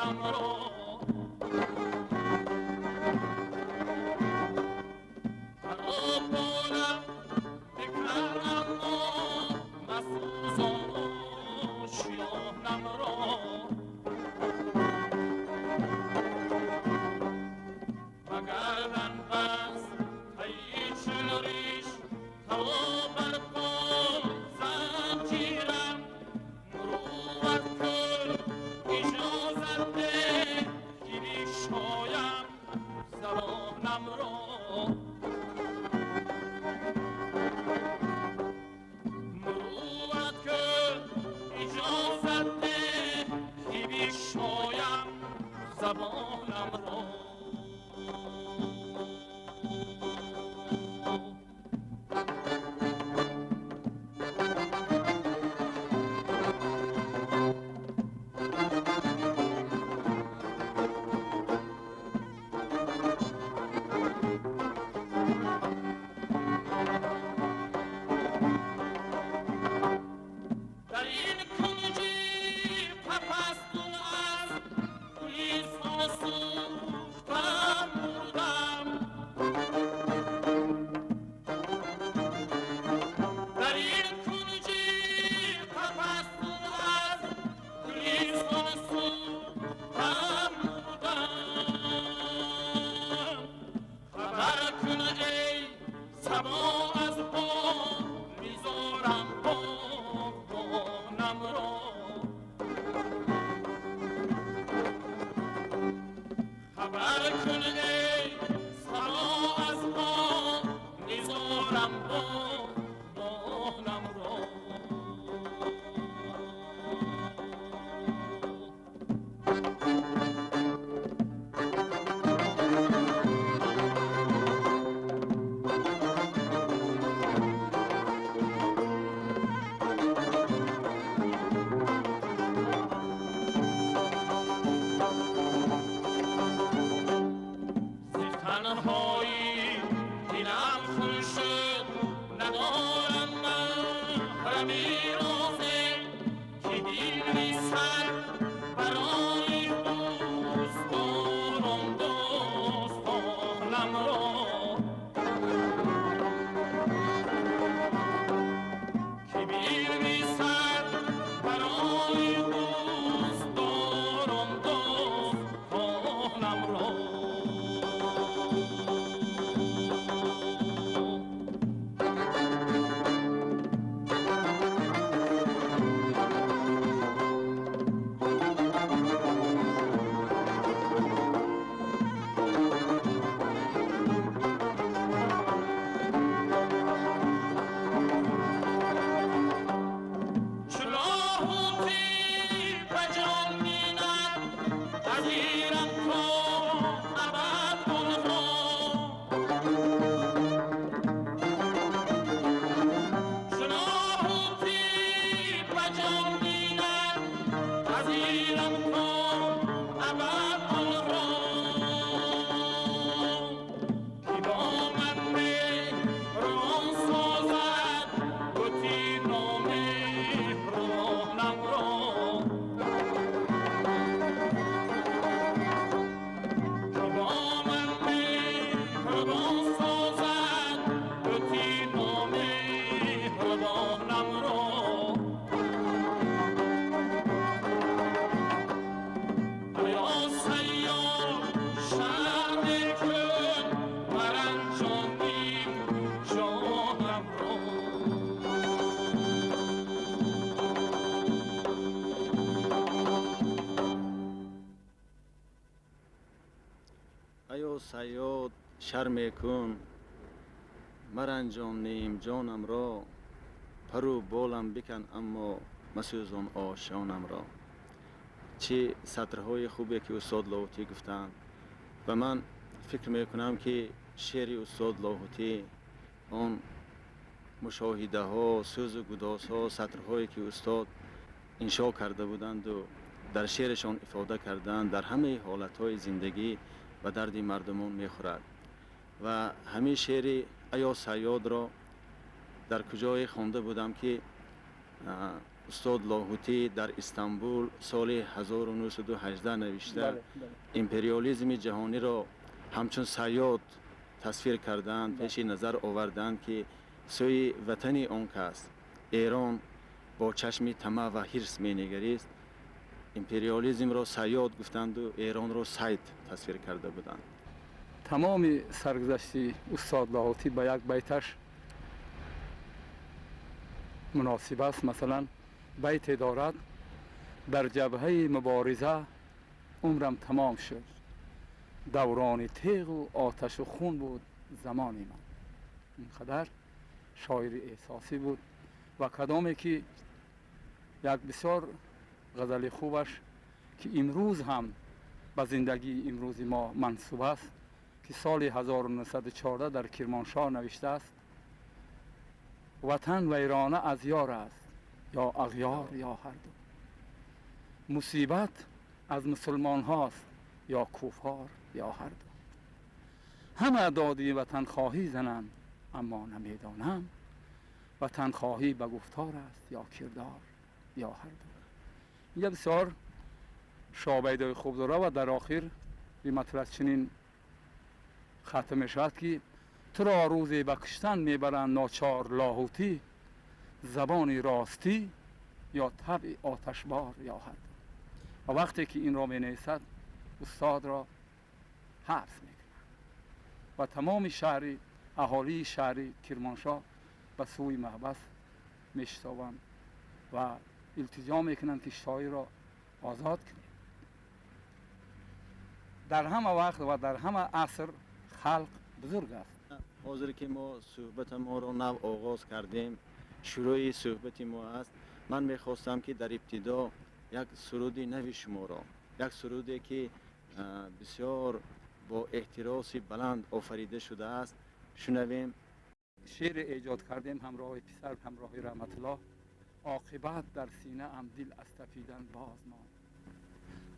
جانم را پرو بالم بکن اما مسوزان آشیانم را وگردن بس ای چل ریش تا بر پای زنجیرم مروت کن اجازت ده که بشایم زبانم را مروت کن اجازت ده که بشایم زبانم را. در این کنجی قفستون از گلیسها سوختم مردم در این کنجی قفستون از گلیسها سوختم مردم خبر کن ای صبا از باغ می‌زارم باغبانم را خبر کن ای صبا از باغ می‌زارم باغبانم را. ز تنهایی دلم خون شد ندارم محرمی رازه که دل ریزد برای دوستداران داستانم را که دل ریزد برای دوستداران داستانم را. چو لاهوتی به جان بیند پذیرم تا ابد آنها چو لاهوتی به جان بیند پذیرم تا ابد آنها که با من مهربان سازد بتی نامهربانم را که با من مهربان سازد بتی نامهربانم را. ایا صیاد شرم کن مرنجانیم جانم را. Аё сайёд шарме кун маранҷон ним ҷонамро пару болам бикан аммо масӯзон ошонамро. Чӣ сатрҳои хубе ки устод Лоҳутӣ гуфтанд ва ман фикр мекунам ки шеъри устод Лоҳутӣ он мушоҳидаҳо сӯзу гудозҳо сатрҳое ки устод иншо карда буданду дар шеърашон ифода карданд дар ҳамаи ҳолатҳои зиндагӣ ба дарди мардумон мехӯрад ва ҳамин шеъри аё сайёдро дар куҷое хонда будам ки Устод Лоҳутӣ дар Истанбул соли 1918 навишта, империализми ҷаҳониро ҳамчун саёд тасвир кардаанд, пеши назар овардаанд, ки сӯи ватани он кас Эрон бо чашми тамаъ ва ҳирс менигарист. Империализмро саёд гуфтанду Эронро сайд тасвир карда буданд. Тамоми саргузашти устод Лоҳутӣ ба як байташ муносиб аст. Масалан, байте дорад: дар ҷабҳаи мубориза умрам тамом шуд, даврони теғу оташу хун буд замони ман. Ин қадар шоири эҳсосӣ буд ва кадоме ки як бисёр ғазали хубаш, ки имрӯз ҳам ба зиндагии имрӯзи мо мансуб аст, ки соли 1914 дар Кирмоншоҳ навиштааст: ватан вайрона аз ёр аст ё ағёр ё ҳарду, мусибат аз мусулмонҳост ё куффор ё ҳарду, ҳама доди ватанхоҳӣ зананд аммо намедонам ватанхоҳӣ ба гуфтор аст ё кирдор ё ҳарду. Инҷа бисёр шобайдои хуб дорад ва дар охир ин матлаб чунин хатм мешавад, ки туро рӯзе ба куштан мебаранд ночор Лоҳутӣ, забони ростӣ ё табъи оташбор ё ҳарду. Ва вақте ки инро менависад, устодро ҳабс мекунад ва тамоми шаҳри аҳолии шаҳри Кирмоншоҳ ба сӯи маҳбас мешитобанд ва илтиҷо мекунанд, ки шоирро озод кунед. Дар ҳама вақт ва дар ҳама аср халқ бузург аст. Ҳозир ки мо суҳбати моро нав оғоз кардем, шурӯи суҳбати мо аст, ман мехостам, ки дар ибтидо як суруди нави шуморо, як суруде ки бисёр бо эҳтироси баланд офарида шудааст, шунавем. Шеъре эҷод кардем ҳамроҳи писар, ҳамроҳи Раҳматуллоҳ: оқибат дар синаам дил аз тафидан боз монд,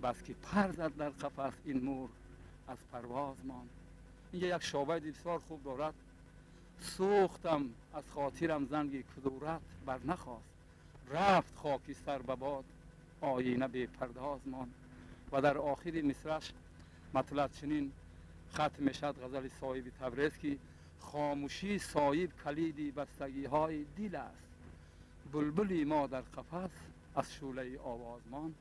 бас ки пар зад дар қафас ин мурғ аз парвоз монд. Инҷа як шобайди бисёр хуб дорад: сӯхтам аз хотирам занги кудурат бар нахост, рафт хоки сар ба бод оина бепардоз монд. Ва дар охири мисраш матлаб чунин хатм мешавад ғазали Соҳиби Табрез, ки хомӯшӣ соҳиб калиди бастагиҳои дил аст, булбули мо дар қафас аз шӯълаи овоз монд.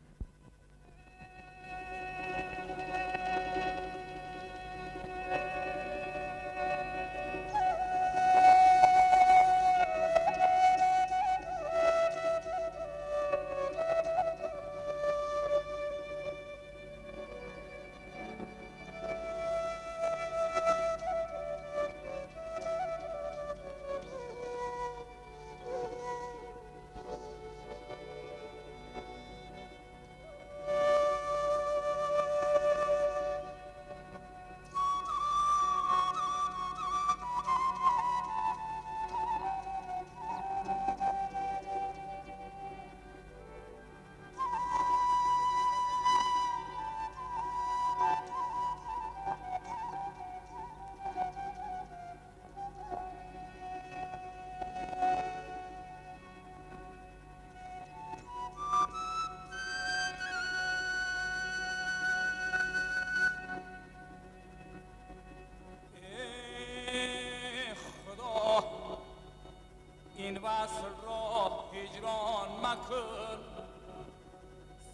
وصل را هجران مکن،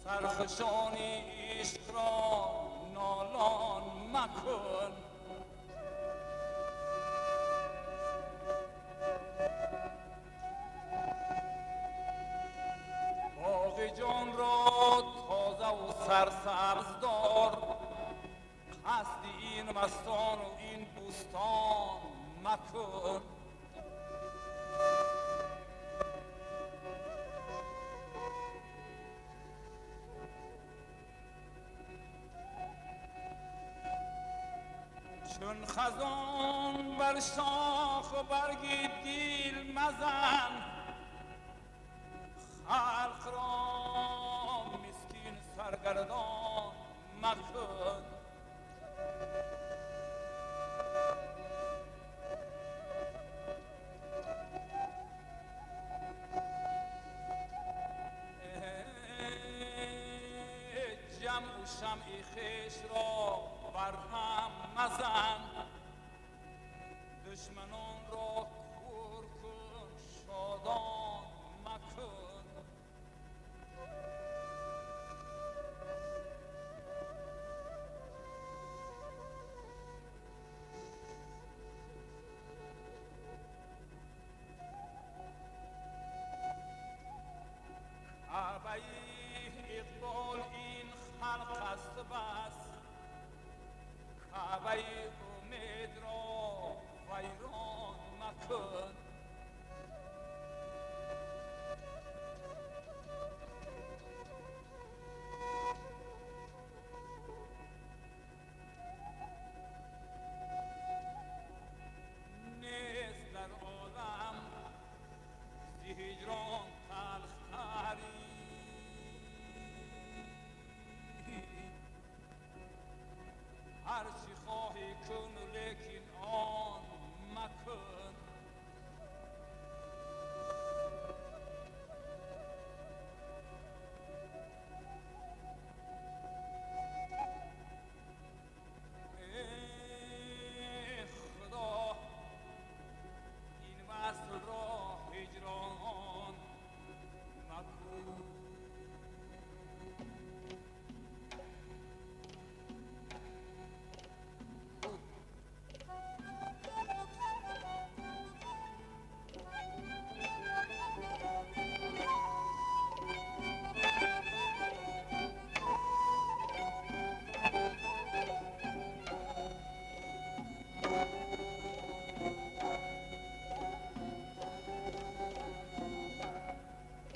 سرخوشان عشق را نالان مکن. باغ جان را تازه و سرسبز دار، قصد این مستان و این بوستان مکن. چون خزان بر شاخ و برگ دیل مزن، خلق را مسکین سرگردان مکن. شمع خویش را بر هم مزن، دشمنان را کور کن شادان مکن. کعبه اقبال این خلق است بس، کعبه امید را ویران مکن. نیست در عالم ز هجران تلختری، هرچی خواهی کن لیکن آن مکن. ای خدا این وصل را هجران مکن.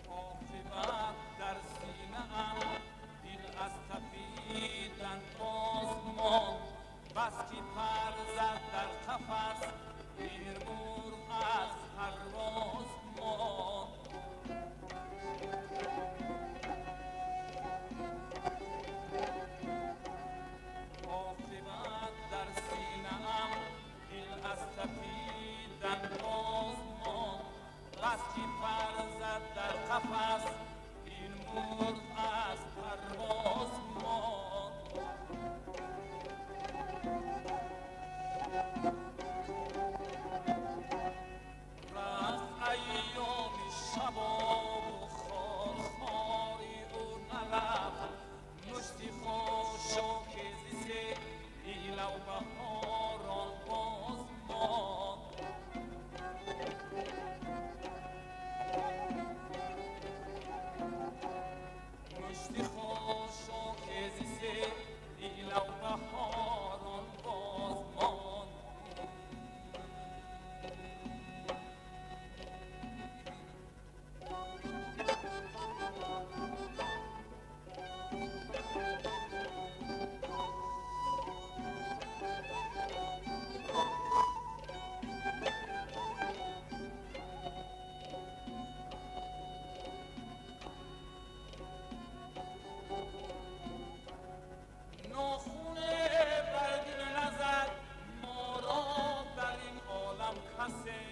عاقبت در سینه ام دل از تپیدن باز ماند، بس که پر زد در قفس پیر مرغ از پرواز ماند. عاقبت در سینه ام دل از تپیدن باز ماند، بس که پر زد در قفس این مرغ از پرواز ماند. رفت ایام شباب و خارخاری او نرفت، مشتی خاشاک ز سیل و بهاران باز ماند. مشتی خاشاک ز سیل و بهاران باز ماند. ناخن بر دل نزد ما را در این عالم کسی،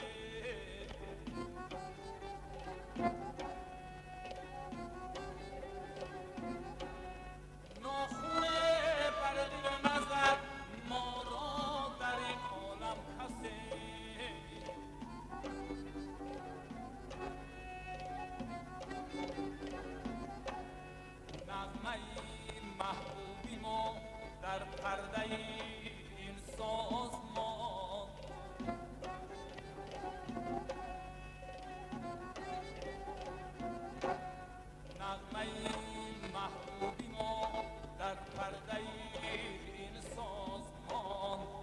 ناخن بر دل نزد ما را در این عالم کسی. نغمه محبوبی ما در پرده این ساز ماند. نغمه محبوبی ما در پرده این ساز ماند.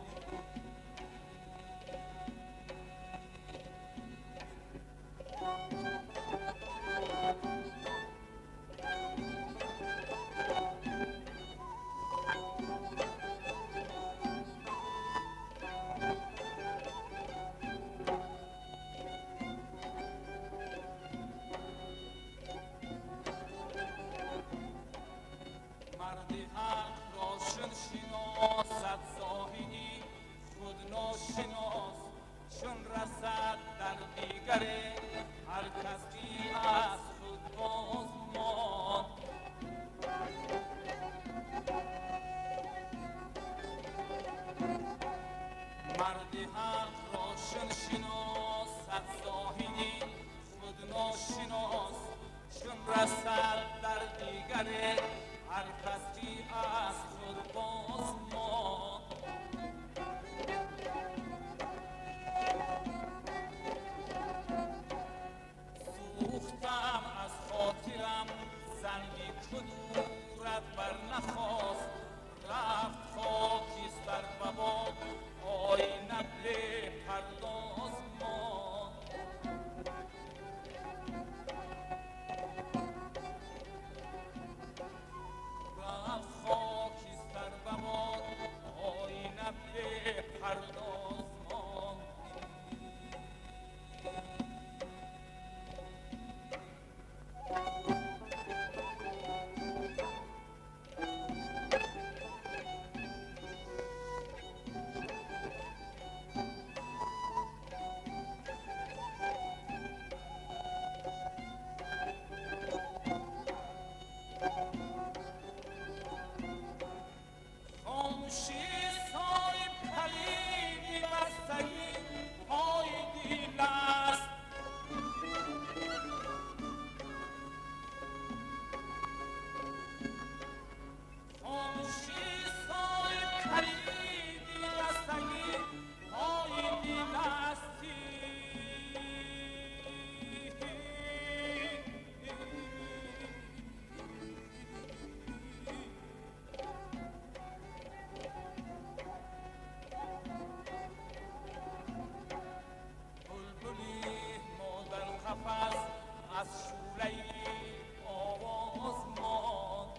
مرد حق را چون شناسد زاهدی خود ناشناس، چون رسد در دیگر هر کس از خود باز ماند. چون شناسد زاهدی خود ناشناس، چون رسد در دیگر هر کس که از خود باز ماند. سوختم از خاطرم زنگی کدورت بر نخواست، رفت خاکستر به باد آینه به پرداز ماند. رفت خاکستر به باد آینه به پرداز ماند. خاموشی صاحب کلیدی بستگی پای دل است، خاموشی صاحب کلیدی بستگی پای دل است. بلبلی ما در قفس از شعله آواز ماند.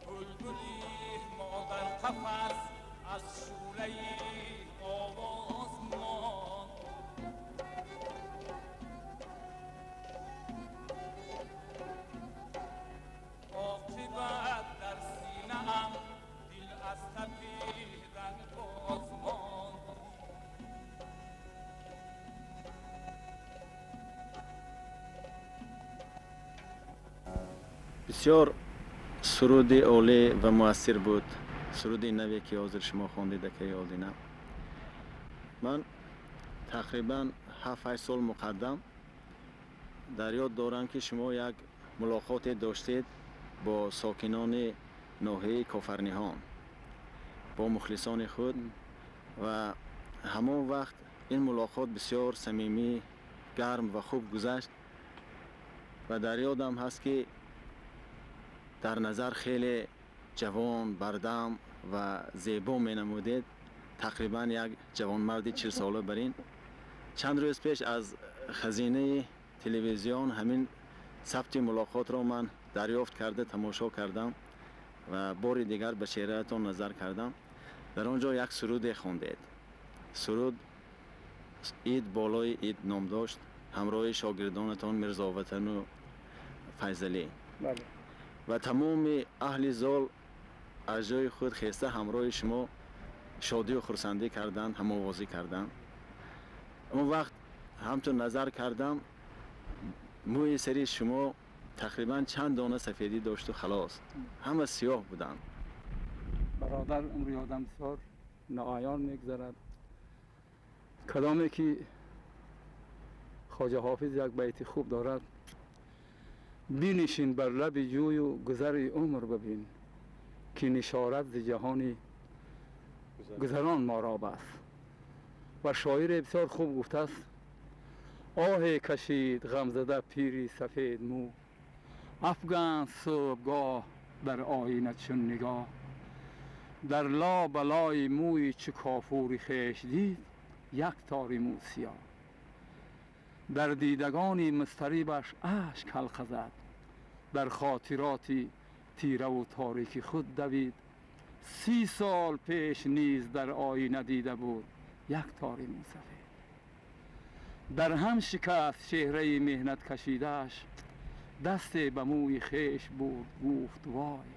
بلبلی ما در قفس از شعله آواز ماند. عاقبت در سینه ام دل از تپیدن باز ماند. Бисёр суруди олӣ ва муассир буд. Суруди наве ки ҳозир шумо хондед, акаи Одина. Ман тақрибан 7-8 сол муқаддам дар ёд дорам, ки шумо як мулоқоте доштед бо сокинони ноҳияи Кофарниҳон, бо мухлисони худ, ва ҳамон вақт ин мулоқот бисёр самимӣ, гарм ва хуб гузашт ва дар ёдам ҳаст, ки дар назар хеле ҷавон, бардам ва зебо менамудед, тақрибан як ҷавонмарди 40-сола бар ин. Чанд рӯз пеш аз хазинаи телевизион ҳамин сабти мулоқотро ман дарёфт карда тамошо кардам ва бори дигар ба чеҳраатон назар кардам. Дар он ҷо як суруде хондед. Суруд «Ид болои ид» ном дошт, ҳамроҳи шогирдонатон Мирзоватану Файзалӣ. Бале. Ва тамоми аҳли зол аз ҷои худ хеста ҳамроҳи шумо шодию хурсандӣ карданд, ҳамовозӣ карданд. Он вақт ҳамтун назар кардам, мӯи сари шумо тақрибан чанд дона сафедӣ дошту халос, ҳама сиёҳ буданд. Бародар, умри одам бисёр ноаён мегузарад. Каломе ки Хоҷа Ҳофиз як байти хуб дорад: бинишин бар лаби ҷӯю гузари умр бибин, ки нишорат зи ҷаҳони гузарон моро бас. Ва шоире бисёр хуб гуфтааст: оҳе кашид ғамзада пири сафед мӯ, афганд субҳгоҳ дар оина чун нигоҳ, дар ло балои мӯи чу кофури хеш дид як тори мӯ сиёҳ. Дар дидагони музтарибаш ашк ҳалқа зад, дар хотироти тираву торики худ давид. 30 сол пеш низ дар оина дида буд як тори мӯ сафед. Дар ҳам шикаст чеҳраи меҳнат кашидааш, дасте ба мӯи хеш бурд, гуфт вой.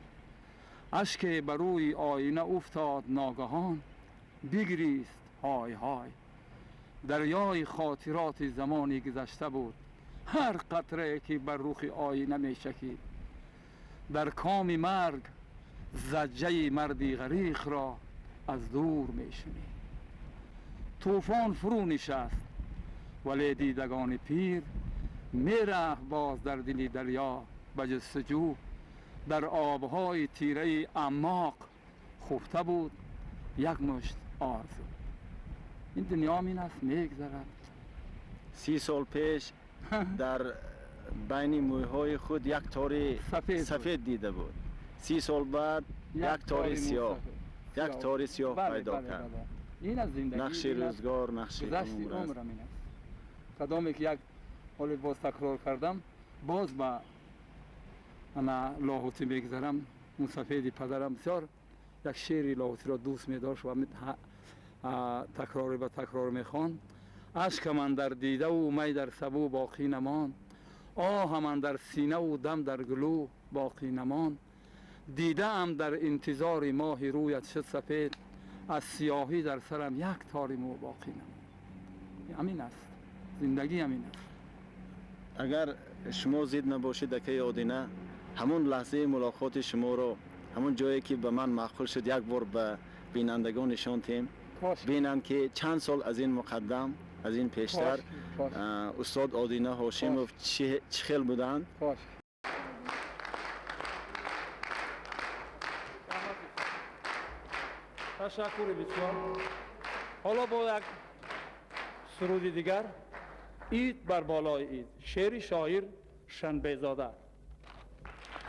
Ашке ба рӯи оина уфтод ногаҳон, бигрист ҳой ҳой. Дарёи хотироти замони гузашта буд ҳар қатрае ки бар рухи оина мечакид. Дар коми марг زجه مردی غریق را از دور میشنید. طوفان فرو نشست ولی دیدگان پیر میرفت باز در دل دریا به جستجو. در آبهای تیره اعماق خفته بود یک مشت آرزو. این دنیا این است، میگذرد. 30 سال پیش در بین موهای خود یک تار سفید دیده بود. 30 سال بعد یک تار سیاه، یک تار سیاه پیدا کرد. این از زندگی، نقش روزگار، نقش عمر است. کدامی که یک حال باز تکرار کردم، باز با انا لاهوتی میگذرم. اون سفید پدرم بسیار یک شعری لاهوتی را دوست می‌داشت و تکرار به تکرار می‌خواند. اشک من در دیده و می در سبو باقی نماند، آه من در سینه و دم در گلو باقی نماند. دیده ام در انتظار ماه رویت شد سفید، از سیاهی در سرم یک تار مو باقی نماند. همین است زندگی، همین است. اگر شما زید نباشید اکه آدینه، همون لحظه ملاقات شما رو، همون جایی که به من معقول شد یک بار به بینندگان نشان تیم، بینند که چند سال از این مقدم، از این پیشتر استاد آدینه هاشمов چه خیل بودند. تشکر بسیار. حالا با یک سرود دیگر، عید بر بالای عید، شعر شاعر شنبه‌زاده.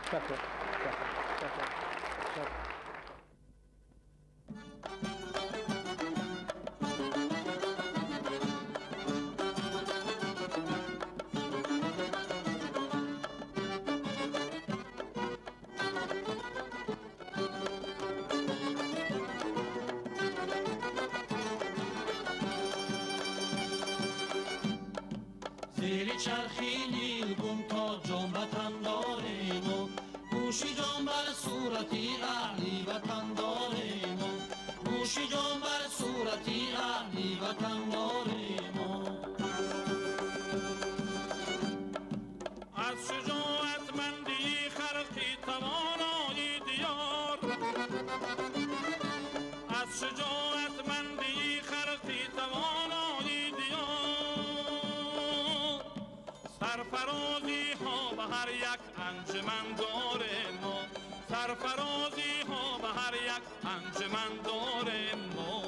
تشکر. زیر چرخی نیلگون تا جان وطن داریم و گوشی جان بر صورتی اهلی وطن داریم و گوشی جان بر صورتی اهلی وطن داریم و از شجاعتمندی خلقی توانایی دیار، از شجاعتمندی خلقی توانایی دیار، سرفرازی ها به هر یک انجمن داریم ما، سرفرازی ها به هر یک انجمن داریم ما.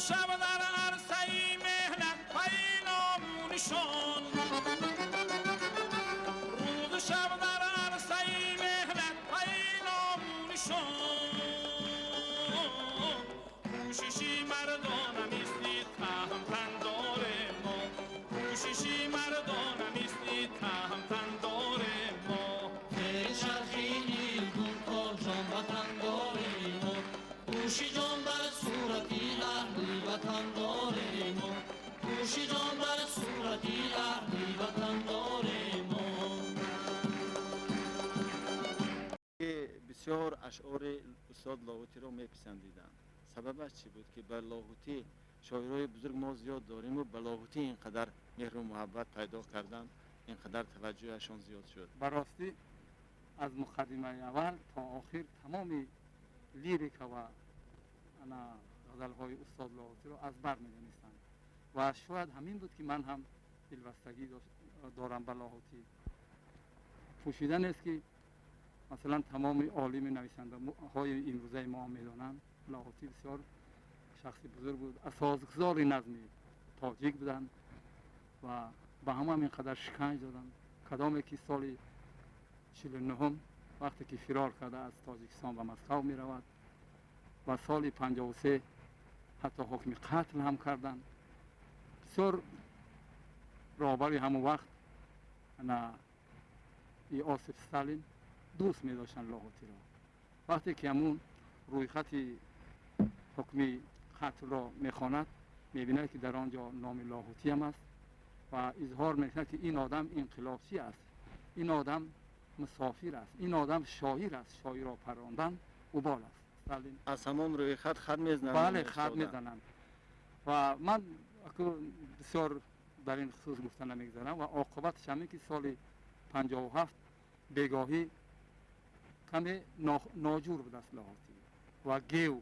شب در عرصه مهنت پی نام نشان، روز شب در عرصه مهنت پی نام نشان، کوششی مردانه مثل تهمتن داره ما، کوششی مردانه مثل تهمتن داره ما. زیر چرخی نیلگون تا جان وطن داریم و گوشی جان بر صورتی اهلی وطن داریم و گوشی جان بر صورتی اهلی وطن داریم. بسیار اشعار استاد لاهوتی را میپسندیدند. سببش چی بود که به لاهوتی شاعرای بزرگ ما زیاد داریم و به لاهوتی اینقدر مهر و محبت پیدا کردن، اینقدر توجهشان زیاد شد؟ براستی از مقدمه اول تا آخر تمام لیریکا و غزل‌های استاد لاهوتی را از بر می‌دانستم و شاید همین بود که من هم دلبستگی دارم به لاهوتی. پوشیده نیست که مثلا تمام عالم نویسنده های امروزه ما می‌دانند لاهوتی بسیار شخصی بزرگ بود، اساسگذار نظم تاجیک بودند و به هم اینقدر شکنج دادند. کدامی که سال 49 وقتی که فرار کرده از تاجیکستان به مسکو می رود و سال 53 حتی حکم قتل هم کردند. بسیار رهبری همون وقت آصف استالین دوست می داشتن لاهوتی را. وقتی که همون روی خط حکمی قتل را می خواند، мебинад ки дар он ҷо номи Лоҳутӣ ҳам аст ва изҳор мекунад ки ин одам инқилобчӣ аст, ин одам мусофир аст, ин одам шоир аст, шоирро паррондан убол аст. Аз ҳамон рӯи хат хат мезананд? Бале, хат мезананд. Ва ман бисёр дар ин хусус гуфта намегузарам ва оқибаташ ҳамин ки соли 57 бегоҳӣ каме ноҷур будааст Лоҳутӣ ва гев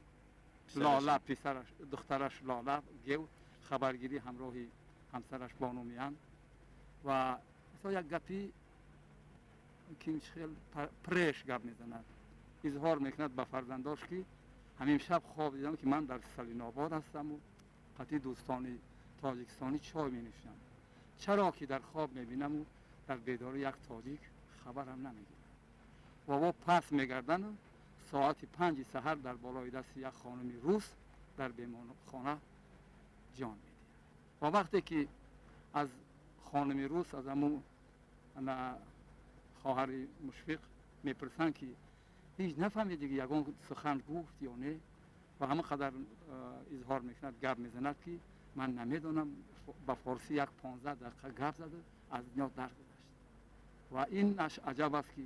Лола, писараш, духтараш Лола гев хабаргирӣ ҳамроҳи ҳамсараш Бону меянд ва як гапи хел преш гап мезанад, изҳор мекунад ба фарзандош ки ҳамин шаб хоб дидам ки ман дар Салинобод ҳастаму қатъи дӯстони тоҷикистонӣ чой менӯшам, чаро ки дар хоб мебинаму дар бедорӣ як тоҷик хабарам намегирад. Ва во пас мегардану соати 5 саҳар дар болои дасти як хонуми рус дар беморхона ҷон медиҳад. Ва вақте ки аз хонуми рус, аз ҳамун хоҳари Мушфиқ мепурсанд ки ҳеҷ нафаҳмидӣ ки ягон сухан гуфт ё не, ва ҳамон қадар изҳор мекунад, гап мезанад ки ман намедонам, ба форсӣ як 15 дақиқа гап зада аз дунё даргузашт. Ва ин аҷаб аст ки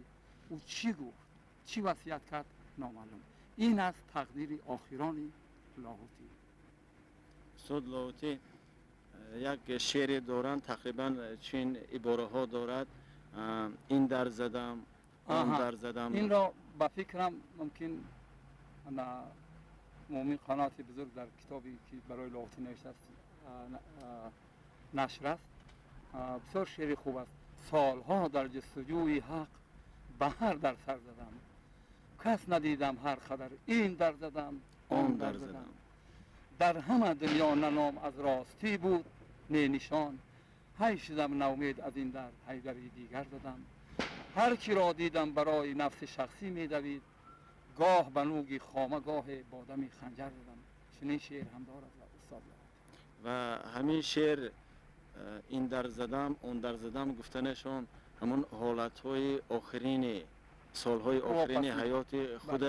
ӯ чӣ гуфт, чӣ васият кард, номаълум. Ин аст тақдири охирони Лоҳутӣ. Устод Лоҳутӣ як шеъре доранд, тақрибан чин ибораҳо дорад: ин дар задам, он дар задам. Инро ба фикрам мумкин Мӯмин Қаноати бузург дар китобе ки барои Лоҳутӣ навиштааст нашр аст. Бисёр шеъри хуб аст. Солҳо дар ҷустуҷӯи ҳақ ба ҳар дар сар задам, кас надидам ҳар қадар ин дар задам, он дар задам. Дар ҳама дунё на ном аз ростӣ буд, не нишон. Ҳай шудам наумед аз ин дар, ҳай дари дигар задам. Ҳар киро дидам барои нафси шахсӣ медавид, гоҳ ба нӯги хома, гоҳе бо дами ханҷар задам. Чунин шеър ҳам дорад устод Лоҳутӣ. Ва ҳамин шеър ин дар задам, он дар задам гуфтанашон ҳамон ҳолатҳои охирини солҳои охирини ҳаёти худ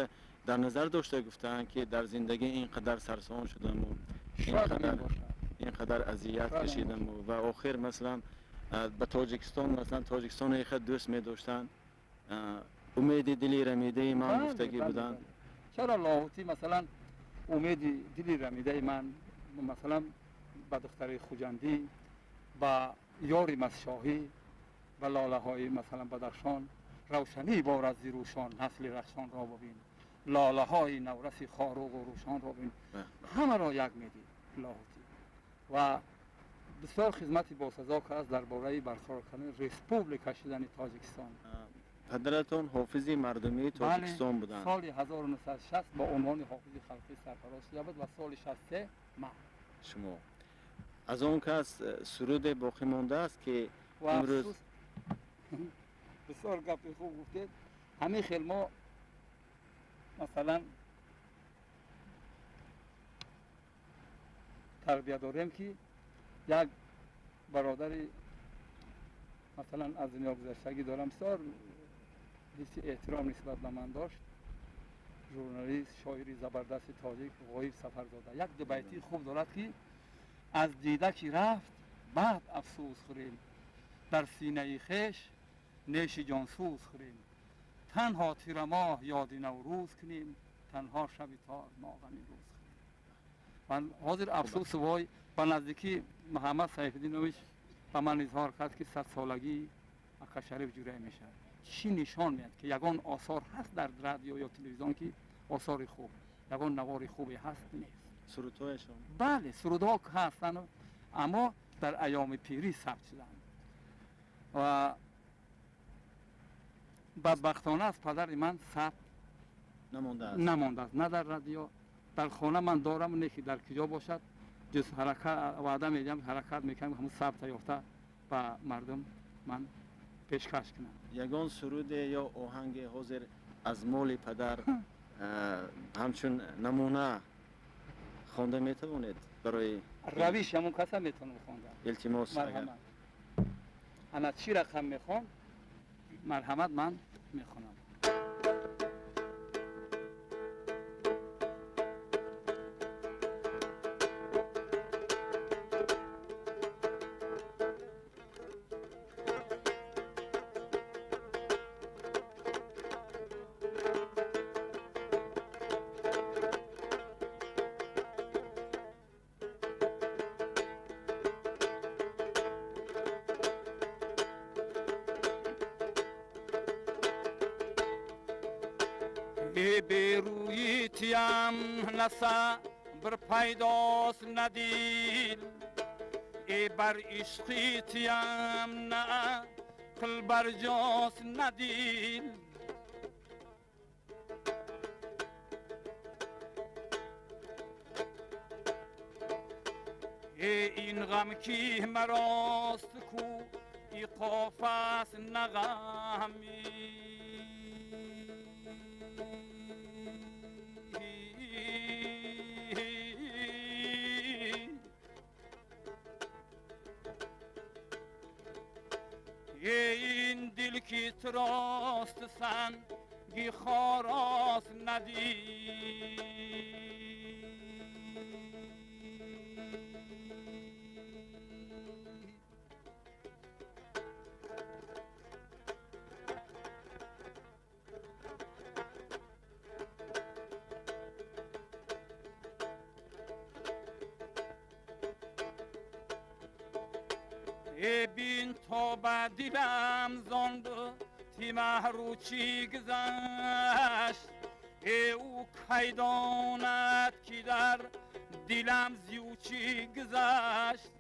дар назар дошта гуфтаанд ки дар зиндагӣ ин қадар сарсон шудаму ин қадар азият кашидаму ва охир масалан ба Тоҷикистон, масалан Тоҷикистонро хеле дӯст медоштанд, умеди дили рамидаи ман гуфтагӣ буданд. Чаро Лоҳутӣ масалан умеди дили рамидаи ман масалан ба духтари Хуҷандӣ, ба ёри Масшоҳӣ, ба лолаҳои масалан Бадахшон, равшанӣ бор аз зирӯшон, насли рахшонро бибин, лолаҳои навраси хоруғу рӯшонро бибин, ҳамаро як медид Лоҳутӣ. Ва бисёр хизмати босазо кард дар бораи барқарор кардани республика шудани Тоҷикистон. Падаратон ҳофизи мардумии Тоҷикистон буданд. Соли 1960 бо унвони ҳофизи халқӣ сарфароз шуда буд ва соли 63 ман. Шумо аз он кас суруде боқӣ мондааст ки имрӯз бисёр гапи хуб гуфтед. Ҳамин хел мо масалан тарбия дорем ки як бародари масалан аз дунё гузаштагӣ дорам, бисёр ҳисси эҳтиром нисбат ба ман дошт, журналист, шоири забардасти тоҷик Ғоиб Сафарзода. Як ду байтии хуб дорад ки аз дида ки рафт баъд афсӯс хӯрем, дар синаи хеш неши ҷонсӯз хӯрем, танҳо тирамоҳ ёди наврӯз кунем, танҳо шаби тор мо ғами рӯз хӯрем. Ман ҳозир афсӯсу вой ба наздикӣ Муҳаммад Сайфиддинович ба ман изҳор кард ки 100-солагии ака Шариф Ҷӯрай мешавад. Чӣ нишон меяд ки ягон осор ҳаст дар радио ё телевизион ки осори хуб, ягон навори хубе ҳаст? Нест. Сурудҳояшон? Бале, сурудҳо ҳастанд, аммо дар айёми пирӣ сабт шуданд. Ва бадбахтона аз падари ман сабт намондааст, на дар радио, дар хона ман дорам, не ки дар куҷо бошад, ҷуз ҳаракат ваъда медиҳам, ҳаракат мекунам ҳамун сабта ёфта ба мардум ман пешкаш кунам. Ягон суруде ё оҳанге ҳозир аз моли падар ҳамчун намуна хонда метавонед барои равиш ҳамун каса метавонам хонда? Илтимос, агар. Ана чӣ рақам мехон? Марҳамат, ман мехонам. Берӯи тиям на сабр пайдост, на дил, э бар ишқи тиям на ақл барҷост, на дил. Э ин ғам ки марост ку иқоф аст, на ғамӣ. Ин дил ки турост санги хорост, надид. Бин то ба дилам зон ти маҳру чӣ гузашт, э ӯ кай донад, ки дар дилам зиӯ чӣ гузашт.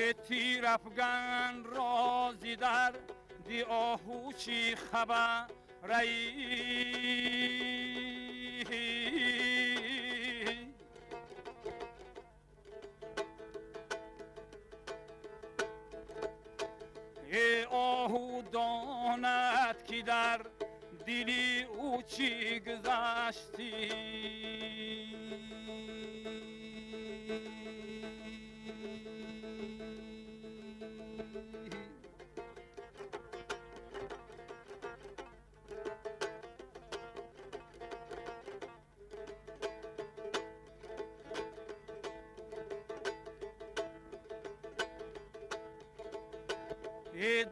Э тирафган рози дар ди оҳу чӣ хабараи. Э оҳу донад, ки дар дили ӯ чӣ гузаштӣ.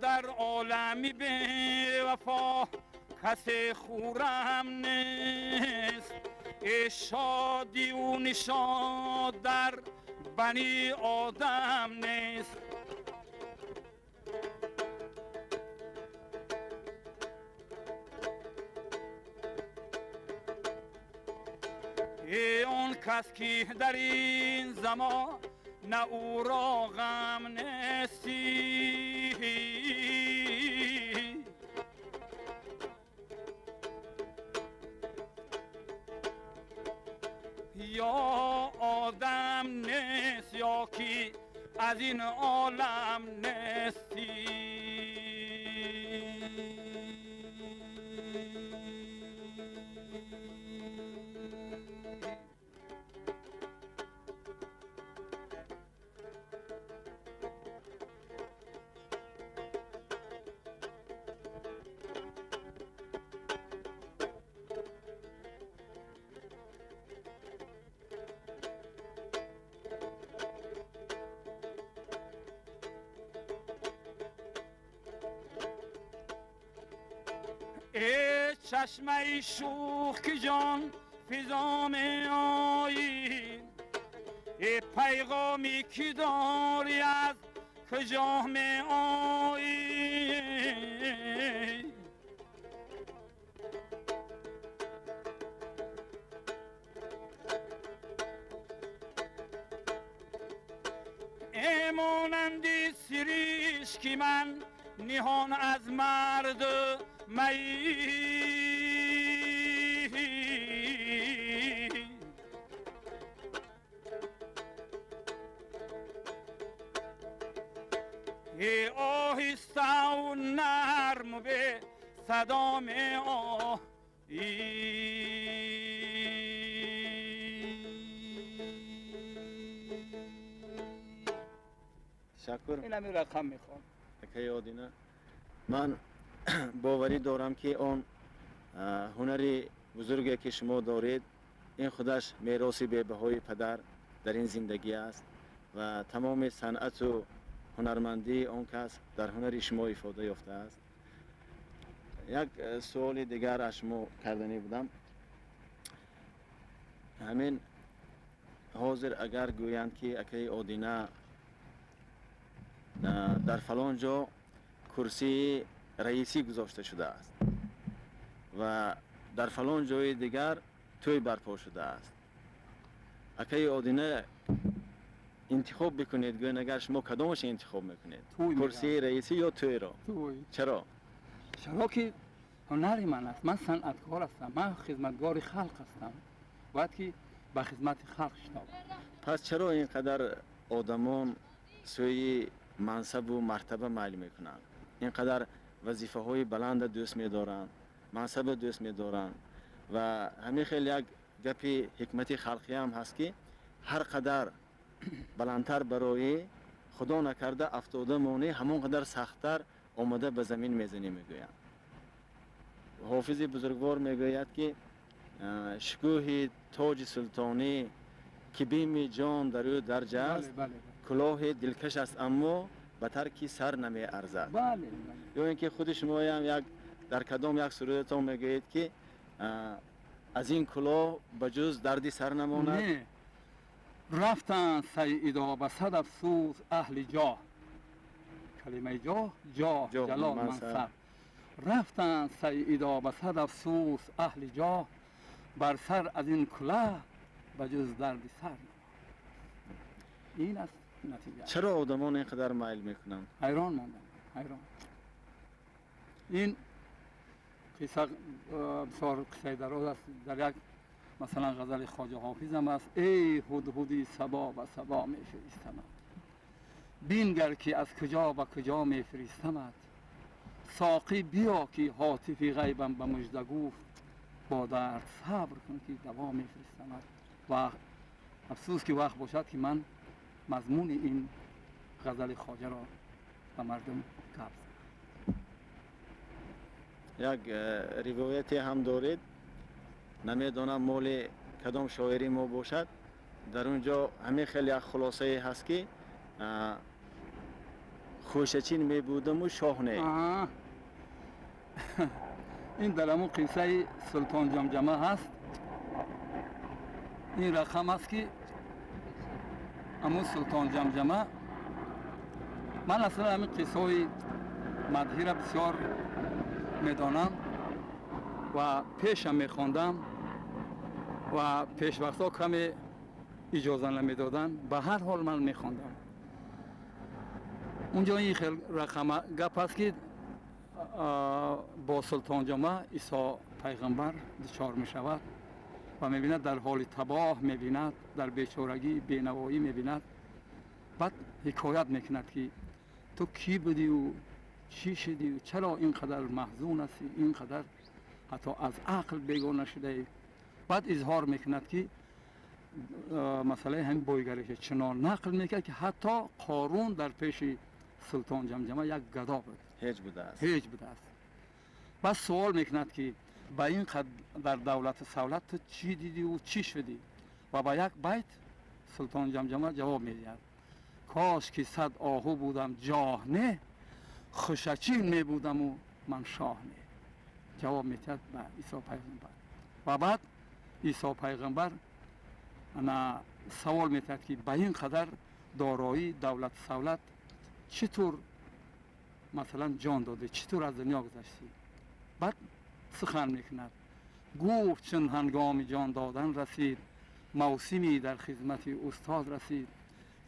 Дар олами бевафо касе хурам нест, э шодиу нишод дар бани одам нест. Э он кас ки дар ин замон на ӯро ғам нестӣ, ё одам нест, ё ки аз ин олам нестӣ. Э чашмаи шӯх, ки ҷон физо меоӣ, э пайғоме ки дорӣ, аз куҷо меоӣ? Э монанди сиришки ман ниҳон аз мард маӣ. Э оҳиставу нарму бе садо меоӣ. Ташаккур. Ин ҳамин рақам мехоҳам. Акаи Одина, ман боварӣ дорам, ки он ҳунари бузурге, ки шумо доред, ин худаш мероси бебаҳои падар дар ин зиндагӣ аст ва тамоми санъату ҳунармандии он кас дар ҳунари шумо ифода ёфтааст. Як суоли дигар аз шумо карданӣ будам. Ҳамин ҳозир агар гӯянд, ки акаи Одина Дар фалон ҷо курсии раисӣ гузошта шудааст ва дар фалон ҷои дигар тӯй барпо шудааст. Акаи Одина, интихоб бикунед, гӯян, агар шумо кадомаш интихоб мекунед? Тӯй. Курсии раисӣ ё тӯйро? Тӯй. Чаро? Чаро ки ҳунари ман аст, ман санъаткор ҳастам, ман хизматгори халқ ҳастам, бояд ки ба хизмати халқ шитобам. Пас чаро ин қадар одамон сӯи мансабу мартаба майл мекунанд, ин қадар вазифаҳои баланда дӯст медоранд, мансаба дӯст медоранд? Ва ҳамин хел як гапи ҳикмати халқиам ҳаст, ки ҳар қадар баландтар бароӣ, худо накарда афтода монӣ, ҳамон қадар сахттар омада ба замин мезанӣ, мегӯянд. Ҳофизи бузургвор мегӯяд, ки шукӯҳи тоҷи султонӣ, ки бими ҷон дар ӯ дарҷ аст, кулоҳи дилкаш аст, аммо ба тарки сар намеарзад. Ё ин ки худи шумоям як дар кадом як сурудатон мегӯед, ки аз ин кулоҳ ба ҷуз дарди сар намонад. Не, рафтанд сайидо ба сад афсӯс аҳли ҷоҳ, калимаи ҷоҳ, ҷоҳ, ҷалол, мансаб. Рафтанд сайидо ба сад афсӯс аҳли ҷоҳ, бар сар аз ин кулоҳ ба ҷуз дарди сар намонд. Ин аст натиҷа. Чаро одамон ин қадар майл мекунанд? Ҳайрон мондам, ҳайрон. Ин қисса бисёр қиссаи дароз аст. Дар як, масалан, ғазали Хоҷа Ҳофизам аст: эй ҳудҳуди сабо, ба сабо мефиристамат, бингар ки аз куҷо ба куҷо мефиристамат. Соқӣ, биё ки ҳотифи ғайбам ба мужда гуфт, бо дард сабр кун ки даво мефиристамат. Ва афсӯс ки вақт бошад, ки ман мазмуни ин ғазали Хоҷаро ба мардум гап занам. Як ривояте ҳам доред, намедонам моли кадом шоири мо бошад, дар он ҷо ҳамин хел як хулосае ҳаст, ки хӯшачин мебудаму шоҳ не. Ин дар ҳамун қиссаи Султон Ҷамҷама ҳаст. Ин рақам аст, ки ҳамун Султон Ҷамҷама, ман аслан ҳамин қиссаҳои мадҳира бисёр медонам ва пешам мехондам ва пешвақтҳо каме иҷоза намедоданд, ба ҳар ҳол ман мехондам. Унҷо ин хел рақама гап аст, ки бо Султонҷома Исо пайғамбар дучор мешавад ва мебинад, дар ҳоли табоҳ мебинад, дар бечорагӣ, бенавоӣ мебинад. Баъд ҳикоят мекунад, ки ту кӣ будиву чӣ шудиву чаро ин қадар маҳзун ҳастӣ, ин қадар ҳатто аз ақл бегона шудаӣ. Баъд изҳор мекунад, ки масъалаи ҳамин бойгариша чунон нақл мекард, ки ҳатто Қорун дар пеши Султон Ҷамҷама як гадо буд. Ҳеҷ будааст. Ҳеҷ будааст. Баъд суол мекунад, ки ба ин қадар давлату савлат ту чӣ дидиву чӣ шудӣ? Ва ба як байт Султон Ҷамҷама ҷавоб медиҳад: кош ки 100 оҳу будам, ҷоҳ не, хушачин мебудаму ман шоҳ не. Ҷавоб медиҳад ба Исо пайғамбар. Ва баъд Исо пайғамбар ана савол медиҳад, ки ба ин қадар дороӣ, давлату савлат чӣ тур, масалан, ҷон додӣ, чӣ тур аз дунё гузаштӣ? Баъд сухан мекунад, гуфт: чун ҳангоми ҷон додан расид, мавсимӣ дар хизмати устод расид,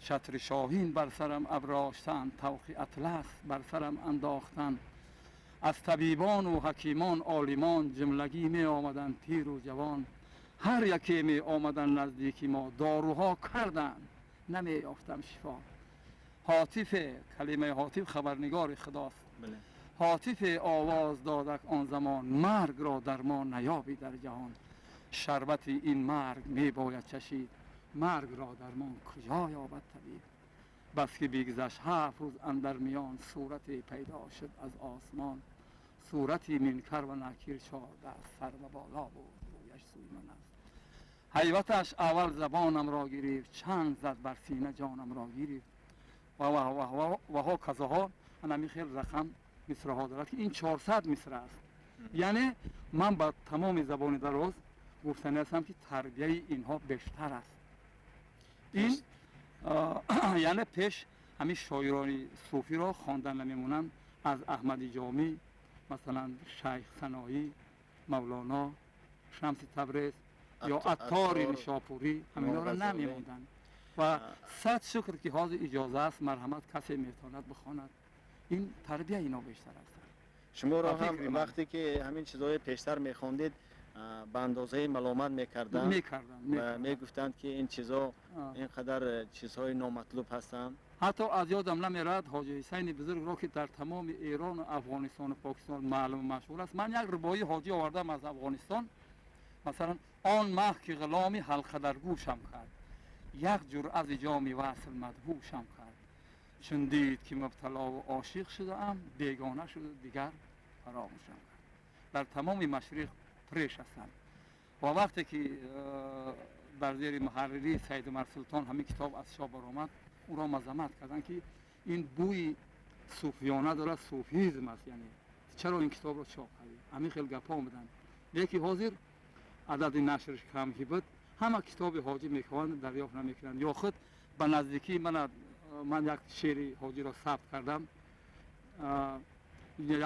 чатри шоҳин бар сарам аброштанд, тавқи атлас бар сарам андохтанд, аз табибону ҳакимон, олимон ҷумлагӣ меомаданд, пиру ҷавон, ҳар яке меомаданд наздики мо, доруҳо карданд, намеёфтам шифо. Ҳотифе, калимаи ҳотиф хабарнигори худост, ҳотифе овоз додак он замон: маргро дармон наёбӣ дар ҷаҳон, шарбати ин марг мебояд чашид, маргро дармон куҷо ёбад табиб? Бас ки бигзашт 7 рӯз андар миён, сурате пайдо шуд аз осмон, сурати минкар ва накир, чордаст, сар ба боло буд, рӯяш сӯи ман аст. Ҳайбаташ аввал забонамро гирифт, чанг зад бар сина, ҷонамро гирифт. Ва ҳоказоҳо. Ҳамин хел рақам мисраҳо дорад, ки ин 400 мисра аст. Яъне ман ба тамоми забони дароз гуфтанӣ ҳастам, ки тарбияи инҳо бештар аст. Ин яъне пеш ҳамин шоирони суфиро хондан намемонанд. Аз Аҳмади Ҷомӣ, масалан, Шайх Саноӣ, Мавлоно, Шамси Табрез ё Аттори Нишопурӣ, ҳаминҳоро намемонданд. Ва сад шукр ки ҳозир иҷоза аст, марҳамат, касе метавонад бихонад. Ин тарбияи ино бештар аст. Шуморо ҳам вақте ки ҳамин чизҳои пештар мехондед, ба андозаи маломат мекарданд, мекарданд, мегуфтанд ки ин чизҳо ин қадар чизҳои номатлуб ҳастанд. Ҳатто аз ёдам намеравад Ҳоҷи Ҳусайни бузургро, ки дар тамоми Эрону Афғонистону Покистон маълуму машҳур аст. Ман як рубоии ҳоҷӣ овардам аз Афғонистон. Масалан, он маҳ ки ғуломи ҳалқа дар гӯшам кард, як ҷуръа аз ҷоми васл мадҳушам кард, чун дид ки мубталову ошиқ шудаам, бегона шуду дигар фаромӯшам кард. Дар тамоми машриқ преш ҳастанд. Ва вақте ки дар зери муҳарририи Саид Умар Султон ҳамин китоб аз чоп баромад, ӯро мазаммат карданд, ки ин бӯи суфиёна дорад, суфизм аст, яъне чаро ин китобро чоп кардӣ? Ҳамин хел гапҳо омаданд. Лекин ҳозир адади нашрш кам ки буд, ҳама китоби ҳоҷӣ мехоҳанд, дарёфт намекунанд. Ё худ ба наздикии ман як шеъри ҳоҷиро сабт кардам.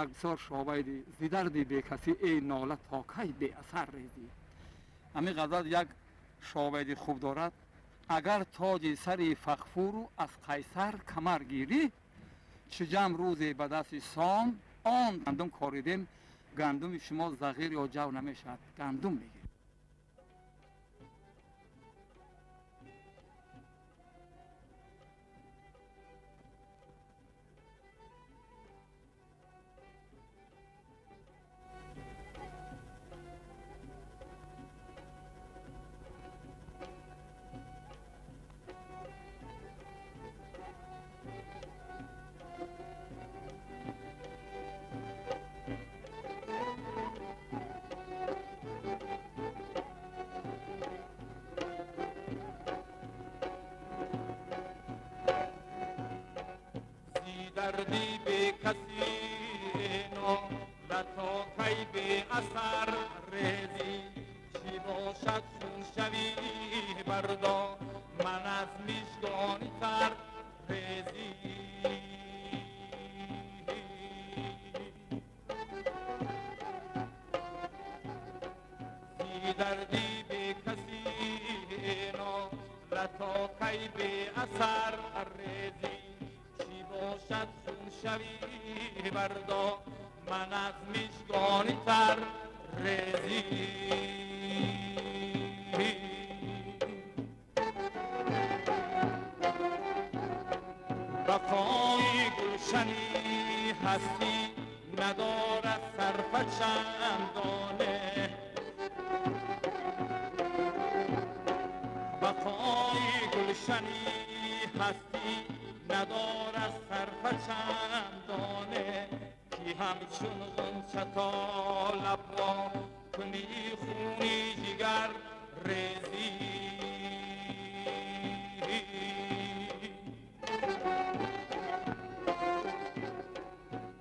Як бисёр шобайди зи дарди бекасӣ эй нола то кай беасар резӣ. Ҳамин ғазал як шобайди хуб дорад. Агар тоҷи сари фахфуру аз қайсар камар гирӣ, чу ҷамъ рӯзе ба дасти сом он гандум коридем, гандуми шумо зағир ё ҷав намешавад, гандум мегиред. دردی به کسی ناله تا کی به اثر ریزی، چی باشد خون شوی بردا من از مژگانی تر ریزی. زی دردی به کسی ناله تا کی به اثر ریزی، باشد خون شوی بردا من از مژگانی تر ریزی. وفای گلشنی هستی ندارد صرفه چندانه، وفای گلشنی هستی ندارد صرفه چندانه، کی همچون غنچه تا لب وا کنی خونی جگر ریزی.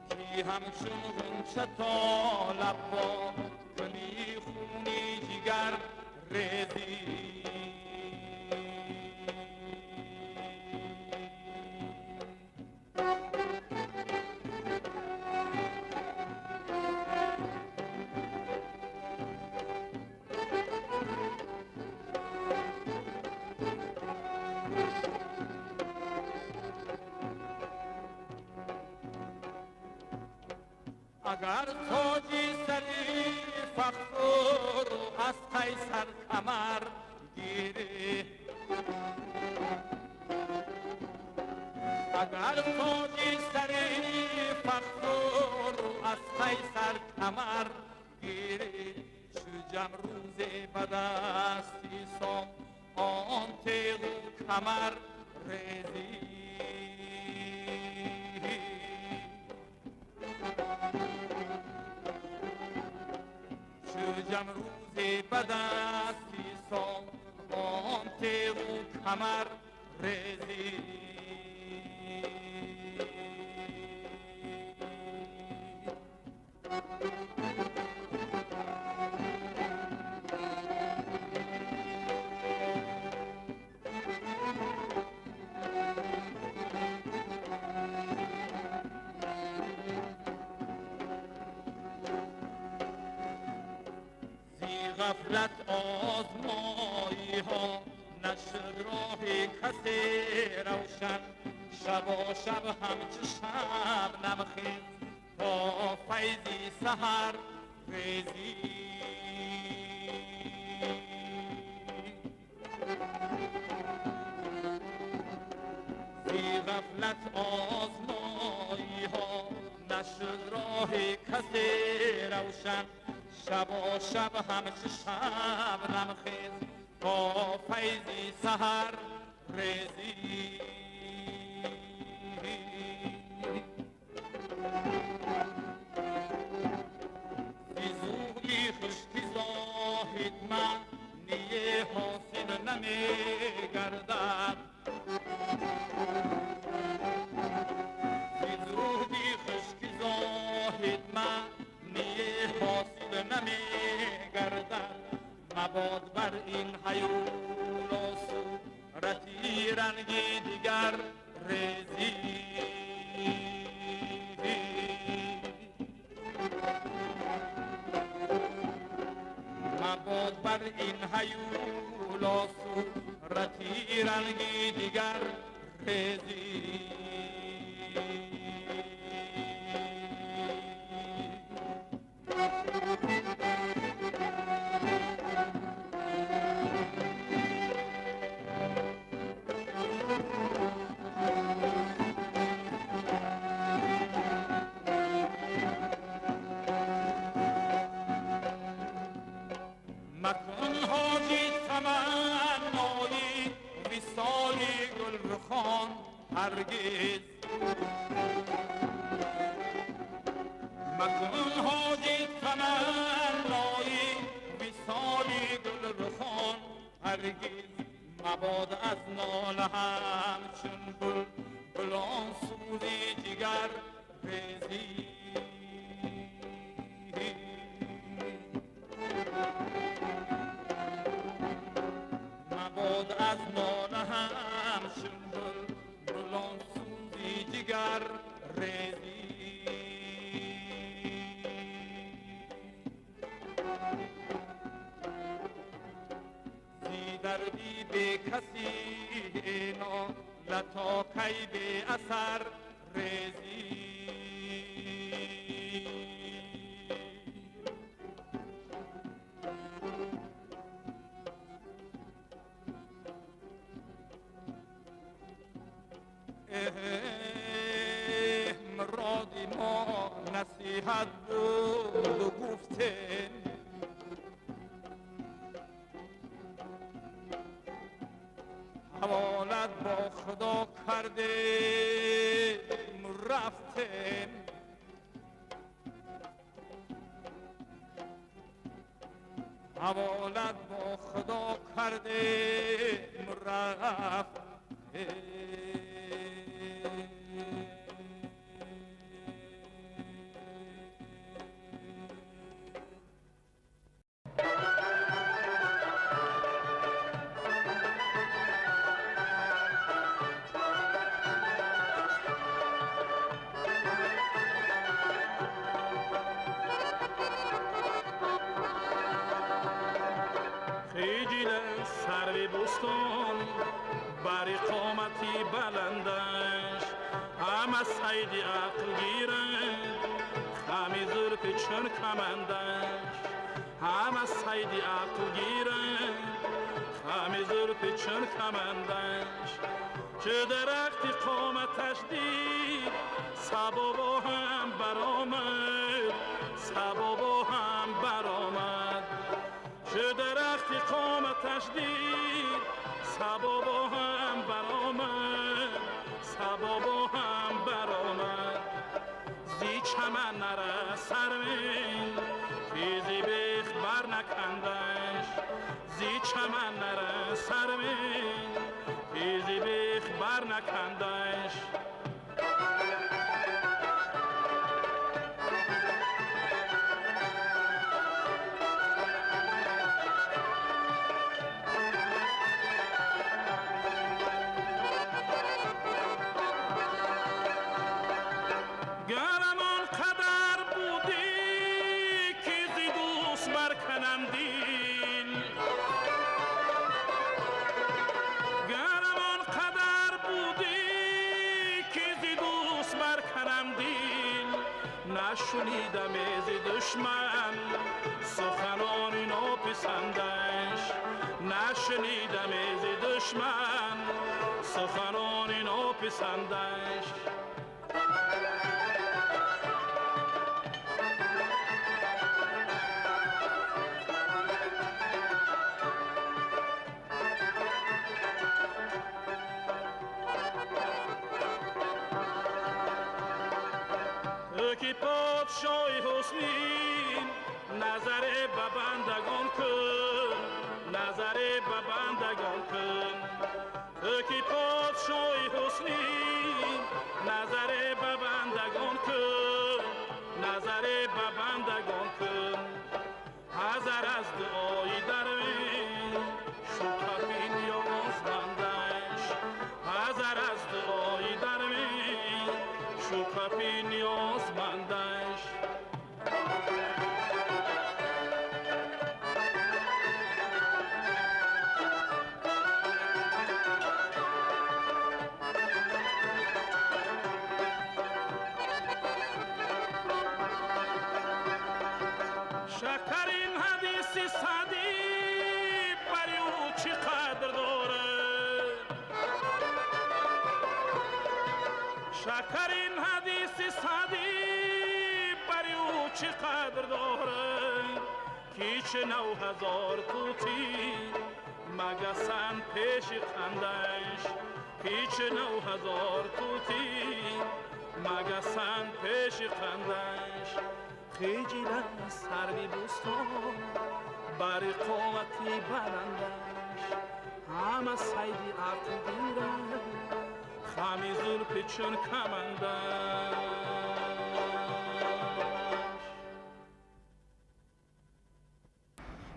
کی همچون غنچه تا لب وا کنی خونی جگر ریزی. اگر تاجی سری فخر از قیصر کمر گیری، اگر تاجی سری فخر از قیصر کمر گیری، چو جم روزی به دستی سام آن تیغ و کمر ریزی. جم روزی به دستی سام آن تیغ و کمر ریزی. غفلت آزمایی ها نشد راه کسی روشن شب و شب همچو شبنم خیز تا فیضی سحر ریزی زی غفلت آزمایی ها نشد راه کسی روشن شب و شب همچو شبنم خیز تا فیضی سحر ریزی زی خشکی زاهد معنی حاصل نمی گردد زودی خشکی زاهد معنی حاصل نمی گردد مباد بر این هیولا صورتی رنگی دیگر ریزی مباد بر این هیولا صورتی رنگی دیگر ریزی مکن حاجی تمنای وصال گلرخان هرگز مکن حاجی تمنای وصال گلرخان هرگز مباد از ناله همچون بلبلان سوزی جگر ریزی مباد از ناله همچون بلبلان سوزی جگر ریزی زی دردی به کسی ناله تا کی به اثر ریزی مرادی ما نصیحت بود و گفتیم حوالت با خدا کردیم رفتیم حوالت با خدا کردیم رفتیم سرو بوستان بر قامتی بلندش همه صید عقل گیرند خم زلف چون کمندش همه صید عقل گیرند خم زلف چون کمندش چه درخت قامتش دید صبا با هم برآمد صبا با هم برآمد چه درخت قامتش دید صبا با هم برآمد صبا با هم برآمد زی چمن نره سروین خیزی بیخ بر نکندش زی چمن نره سروین خیزی بیخ بر نکندش گرمان قدر بودی که زی دوست برکنم دید Нашунидам зи душман суханони нописандаш, нашунидам зи душман суханони нописандаш. Ки подшоҳи ҳусни назаре ба бандагон кун, назаре ба бандагон кун. Ки подшоҳи ҳусни назаре ба бандагон кун, назаре ба бандагон кун. Ҳазар аз дуои дарвеш шукри ниёзмандаш, ҳазар аз дуои дарвеш шукри ниёзмандаш. Шакарин ҳадиси Саъдӣ бари ӯ чӣ қадр дорад, шакарин ҳадиси Саъдӣ бари ӯ чӣ қадр дорад, ки чӣ 9000 тӯтӣ магасан пеши қандаш, ки чӣ 9000 тӯтӣ магасан пеши қандаш. Хиҷил аз сарви бӯстон бар иқомати баландаш, ҳама сайди ақл гирад хами зулфи чун камандаш.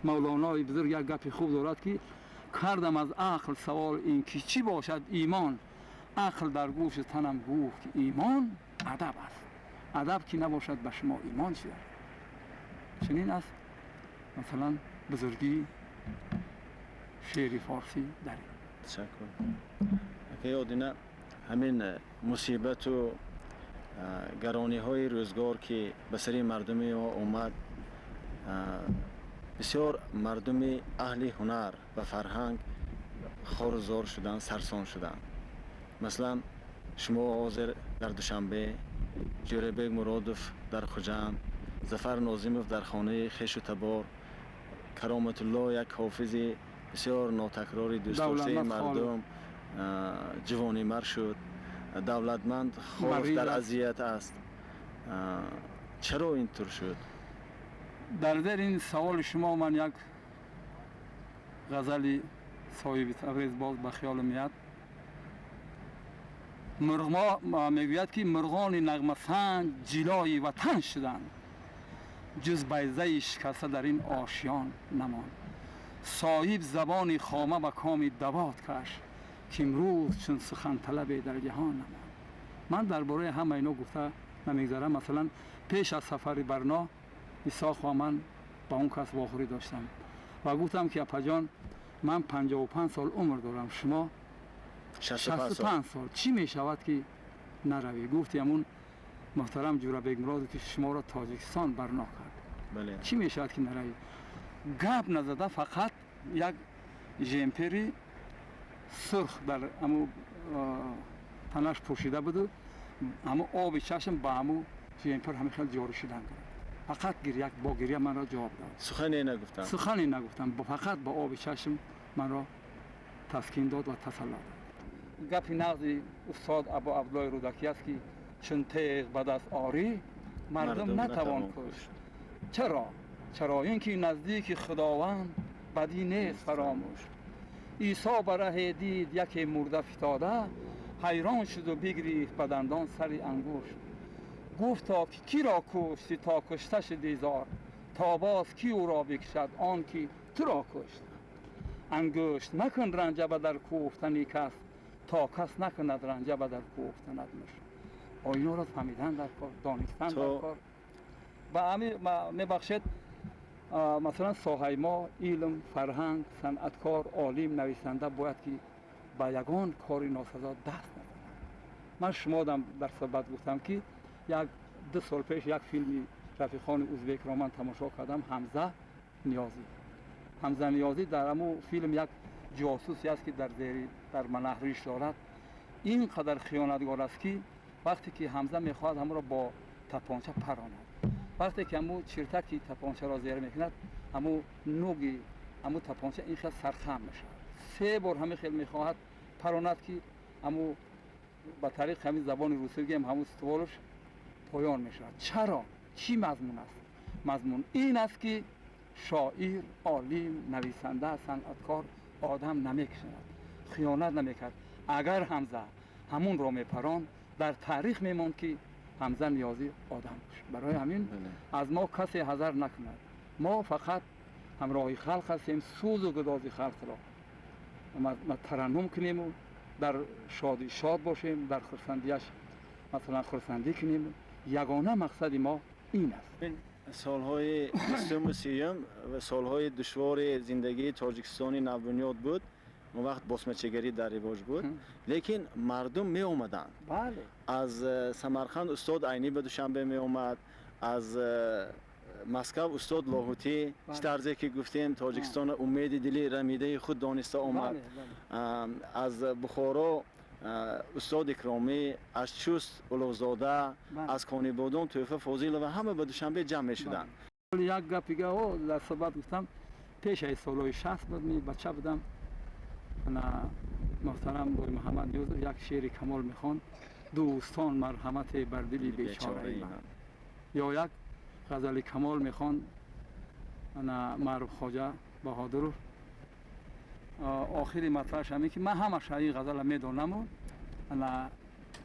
Мавлонои бузург як гапи хуб дорад, ки кардам аз ақл савол ин ки чӣ бошад имон, ақл дар гӯши танам гуфт ки имон адаб аст, адаб ки набошад ба шумо имон чӣ аст. Чунин аст масалан бузургии шеъри форсӣ дар ин. Ташаккур. Акаи Одина, ҳамин мусибату гарониҳои рӯзгор ки ба сари мардуми мо омад, бисёр мардуми аҳли ҳунар ва фарҳанг хорузор шуданд, сарсон шуданд. Масалан, шумо ҳозир дар Душанбе, Ҷӯрабек Муродов дар Хуҷанд, Зафар Нозимов дар хонаи хешу табор, Кароматулло як ҳофизи бисёр нотакрори дӯстдоштаи мардум ҷавонимар шуд, Давлатманд Холов дар азият аст. Чаро ин тур шуд? Дар зери ин саволи шумо ман як ғазали соҳиби Табрез боз ба хаёлам меяд. Мурғ мегӯяд ки мурғони нағмасанҷ ҷилои ватан шуданд, ҷуз байзаи шикаста дар ин ошиён намонд. Соҳиб забони хома ба коми давот каш, ки имрӯз чун суханталабе дар ҷаҳон намонд. Ман дар бораи ҳама ино гуфта намегзарам. Масалан, пеш аз сафари Барно Исоқ ва ман ба он кас вохӯрӣ доштам ва гуфтам ки апаҷон, ман 55 сол умр дорам, шумо 65 сол, чӣ мешавад ки наравӣ? Гуфти ҳамун муҳтарам Ҷӯрабек Муродов ки шуморо Тоҷикистон барно кард, чӣ мешавад ки наравӣ? Гап назада фақат як жемпери сурх дар ҳамун танаш пӯшида буду ҳамун оби чашм ба ҳамун жемпер ҳамин хел ҷорӣ шудан кард. Фақат гиря, бо гиря манро ҷавоб дод. Сухане нагуфтам. Сухане нагуфтам, фақат бо оби чашм манро таскин дод ва тасалло дод. Гапи нағзи устод Абу Абдуллои Рӯдакӣ аст ки чун теғ ба даст орӣ мардум натавон кушт. Чаро? Чаро ин ки наздики Худованд бадӣ нест фаромӯш. Исо ба раҳе дид яке мурда фитода, ҳайрон шуду бигирифт ба дандон сари ангушт. Гуфт то ки киро куштӣ то кушта шудӣ зор, то боз ки ӯро бикушад он ки туро кушт. Ангушт макун ранҷа ба дар кӯфтани кас, то кас накунад ранҷа ба дар кӯфтанат муш. Оиноро фаҳмидан дар кор, донистан дар кор. Ба ҳамин мебахшед, масалан соҳаи мо илм, фарҳанг, санъаткор, олим, нависанда бояд ки ба ягон кори носазо даст назанад. Ман шумодам дар суҳбат гуфтам ки як 2 сол пеш як филми Рафиқхони узбекро ман тамошо кардам, Ҳамза Ниёзӣ. Ҳамза Ниёзӣ дар ҳамун филм як ҷосусе аст, ки дар зери дар манаҳриш дорад. Ин қадар хиёнатгор аст, ки вақте ки Ҳамза мехоҳад ҳамонро бо тапонча паронад, вақте ки ҳамун чиртаки тапончаро зер мекунад, ҳамун нуги ҳамун тапонча ин хел сархам мешавад. 3 бор ҳамин хел мехоҳад паронад, ки ҳамун ба тариқи ҳамин забони русӣ гӯем, ҳамун стволаш поён мешавад. Чаро? Чӣ мазмун аст? Мазмун ин аст, ки шоир, олим, нависанда, санъаткор одам намекушад, хиёнат намекард. Агар Ҳамза ҳамунро мепаронд, дар таърих мемонд, ки Ҳамза Ниёзӣ одам кушт. Барои ҳамин аз мо касе ҳазар накунад. Мо фақат ҳамроҳи халқ ҳастем, сӯзу гудози халқро тараннум кунему дар шодӣ шод бошем, дар хурсандиаш масалан хурсандӣ кунем. Ягона мақсади мо ин аст. Солҳои 20-уму 30-ум ва солҳои душвори зиндагии Тоҷикистони навбунёд буд. Он вақт босмачагарӣ дар ривоҷ буд, лекин мардум меомаданд. Аз Самарқанд устод Айнӣ ба Душанбе меомад, аз Москав устод Лоҳутӣ, чӣ тарзе ки гуфтем, Тоҷикистонро умеди дили рамидаи худ дониста омад. Аз Бухоро устод Икромӣ, аз Чуст Улуғзода, аз Конибодом Тӯҳфа Фозилова ҳама ба Душанбе ҷамъ мешуданд. Як гапига дар суҳбат гуфтам, пеш аз солҳои 60 буд, ми бача будам, ана муҳтарам Бой Муҳаммад Ниёзов як шеъри Камол мехонд: дӯстон марҳамате бар дили бечораи ман. Ё як ғазали Камол мехонд ана Маъруф Хоҷа Баҳодуров. Охири матлабаш ҳамин, ки ман ҳамаша ин ғазала медонаму ана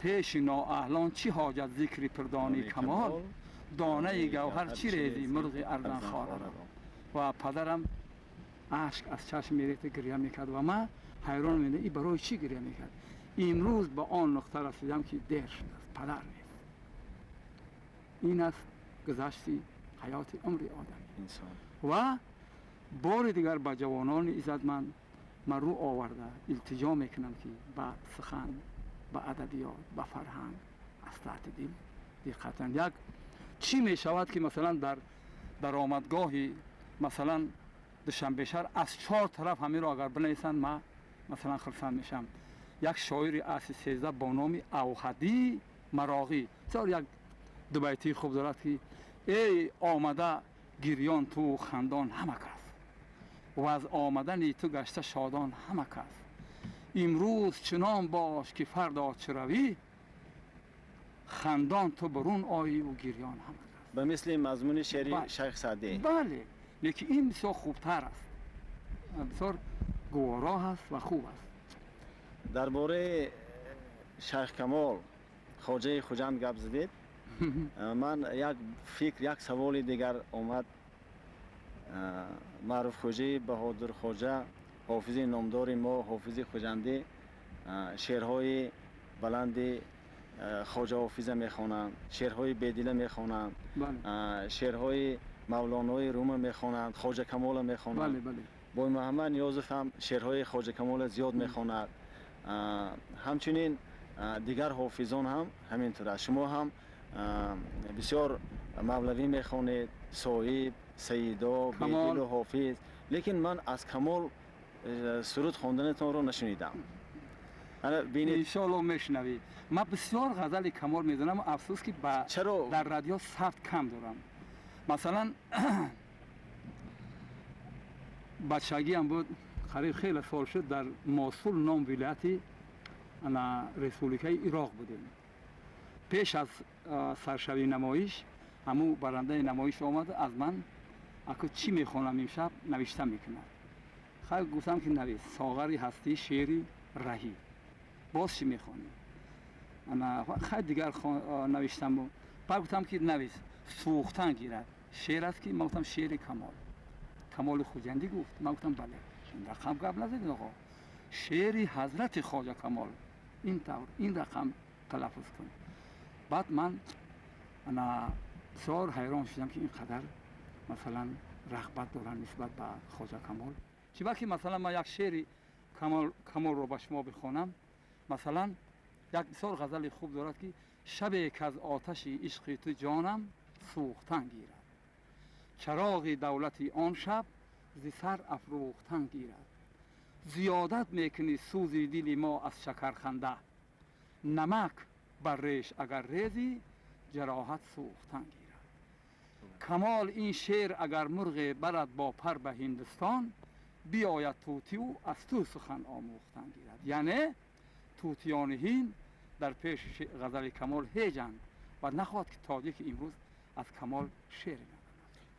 пеши ноаҳлон чӣ ҳоҷат зикри пирдони Камол, донаи гавҳар чӣ резӣ мурғи арзанхораро. Ва падарам ашк аз чашм мерехта гиря мекард ва ман ҳайрон мемондам, ин барои чӣ гиря мекард. Имрӯз ба он нуқта расидам, ки дер шудааст, падар нест. Ин аст гузашти ҳаёти умри одам ва бори дигар ба ҷавонони иззатманд ман рӯ оварда илтиҷо мекунам, ки ба сухан, ба адабиёт, ба фарҳанг аз таҳти дил диққат кунанд. Як чӣ мешавад, ки масалан дар даромадгоҳи масалан Душанбешаҳр аз 4 тараф ҳаминро агар бинависанд, ман масалан хурсанд мешавам. Як шоири асри 13 бо номи Авҳадӣ Мароғӣ бисёр як дубайтии хуб дорад, ки эй омада гирён ту хандон ҳама кас, ва аз омадани ту гашта шодон ҳама кас, имрӯз чунон бош, ки фардо чӣ равӣ, хандон ту бурун оӣ гирён ҳама кас. Ба мисли мазмуни шеъри Шайх Саъдӣ. Бале, лекин ин бисёр хубтар аст, бисёр гуворо ҳаст ва хуб аст. Дар бораи Шайх Камол, хоҷаи Хуҷанд гап задед. Ман як фикр, як саволи дигар омад. Маъруф Хоҷаи Баҳодур Хоҷа, ҳофизи номдори мо, ҳофизи хуҷандӣ, шеърҳои баланди Хоҷа Ҳофиза мехонанд, шеърҳои Бедила мехонанд, шеърҳои Мавлонои Рума мехонанд, Хоҷа Камола мехонанд. Бой Муҳаммад Ниёзов ҳам шеърҳои Хоҷа Камола зиёд мехонад. Ҳамчунин дигар ҳофизон ҳам ҳамин тур аст. Шумо ҳам бисёр Мавлавӣ мехонед, Соҳиб, Саидо, Бедилу Ҳофиз, лекин ман аз Камол суруд хонданатонро нашунидам. Иншоалло мешунавед. Ман бисёр ғазали Камол медонам, афсӯс ки дар радио сабт кам дорам. Масалан бачагиам буд, қариб хеле сол шуд, дар Мосул ном вилояти республикаи Ироқ будем. Пеш аз саршавии намоиш ҳамун барандаи намоиш омад, аз ман ако чӣ мехонам имшаб навишта мекунад. Хайр, гуфтам ки навис соғари ҳастӣ шеъри раҳӣ. Боз чӣ мехонӣ? Хайр, дигар навиштам. Баъд гуфтам ки навис сӯхтан гирад. Шеър аст ки ман гуфтам шеъри Камол. Камоли Хуҷандӣ гуфт. Ман гуфтам бале. Ин рақам гап назадед оқо. Шеъри ҳазрати Хоҷа Камол. Ин тавр, ин рақам талаффуз кун. Баъд ман бисёр ҳайрон шудам, ки ин қадар масалан рағбат доранд нисбат ба Хоҷа Камол. Чӣ ки масалан ман як шеъри Камолро ба шумо бихонам, масалан як бисёр ғазали хуб дорад, ки Шабе ки аз оташи ишқи ту ҷонам сӯхтан гирад, чароғи давлати он шаб зи сар афрӯхтан гирад. Зиёдат мекунӣ сӯзи дили мо аз шакарханда, намак бар реш агар резӣ ҷароҳат сӯхтан гирад. Камол ин шеър агар мурғе барад бо пар ба Ҳиндустон, биёяд тӯтию аз ту сухан омӯхтан гирад. Яъне тӯтиёни ҳинд дар пеши ғазали Камол ҳеҷанд ва нахоҳад ки тоҷики имрӯз аз Камол шеър надонад.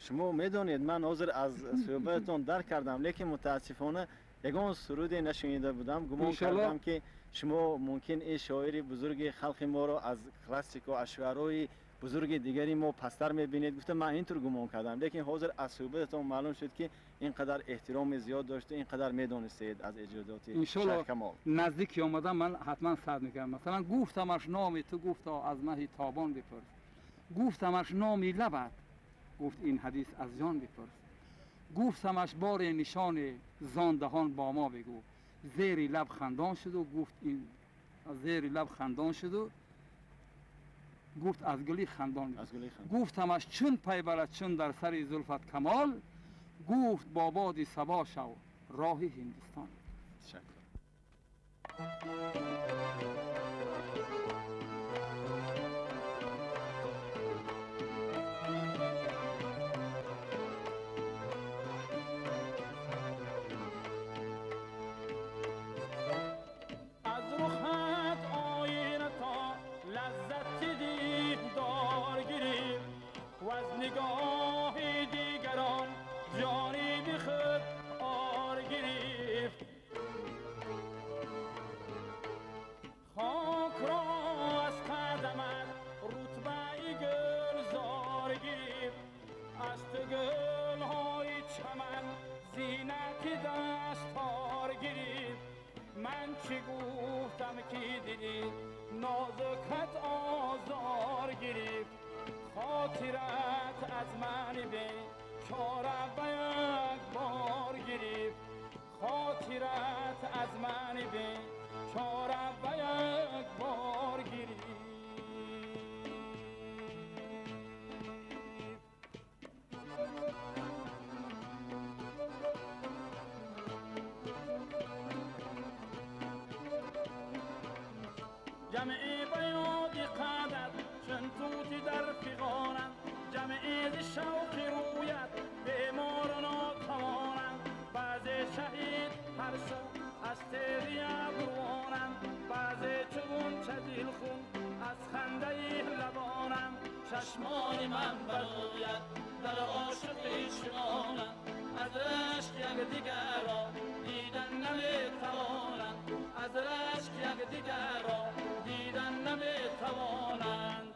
Шумо медонед, ман ҳозир аз суҳбататон дарк кардам, лекин мутаассифона ягон суруде нашунида будам. Гумон кардам, ки шумо мумкин ин шоири бузурги халқи моро аз классику, аз шуарои бузурги дигари мо пасттар мебинед. Гуфта, ман интур гумон кардам, лекин ҳозир аз суҳбататон маълум шуд, ки ин қадар эҳтироми зиёд дошту, ин қадар медонистед аз эҷодоти Иншолло, Камол. Наздики омада ман ҳатман сад мекунам. Масалан, гуфтамаш номи ту, гуфто аз маҳи тобон бипурс. Гуфтамаш номи лабат, гуфт ин ҳадис аз ҷон бипурс. Гуфтамаш боре нишоне зон даҳон бо мо бигӯ, зери лаб хандон шуду гуфт ин зери лаб хандон шуду гуфт аз гули хандон. Гуфтамаш чун пай барад чун дар сари зулфат Камол, гуфт бо боди сабо шав роҳи Ҳиндустон. Ташаккур. Аз рухат оина то лаззати дидор гирифт ва аз нигоҳи дигарон ҷониби худ ор гирифт. Хокро аз қадамат рутбаи гулзор гирифт, аз ту гулҳои чаман зинати дастор гирифт. Ман чӣ гуфтам, ки дидӣ нозукат озор гирифт? Хотират аз мани бечора ба як бор гирифт. Хотират аз мани бечора ба як бор гирифт. Ҷамъи ба ёди қадат чун тӯти дар фиғонанд, ҷамъи зи шавқи рӯят бемору нотавонанд. Баъзе шаҳид ҳар су аз теғи абрувонанд, баъзе чу ғунча дилхун аз хандаи лабонанд. Чашмони ман барояд дар ошиқӣ чунонанд, аз рашк якдигарро дидан наметавонанд, аз рашк якдигарро дидан наметавонанд.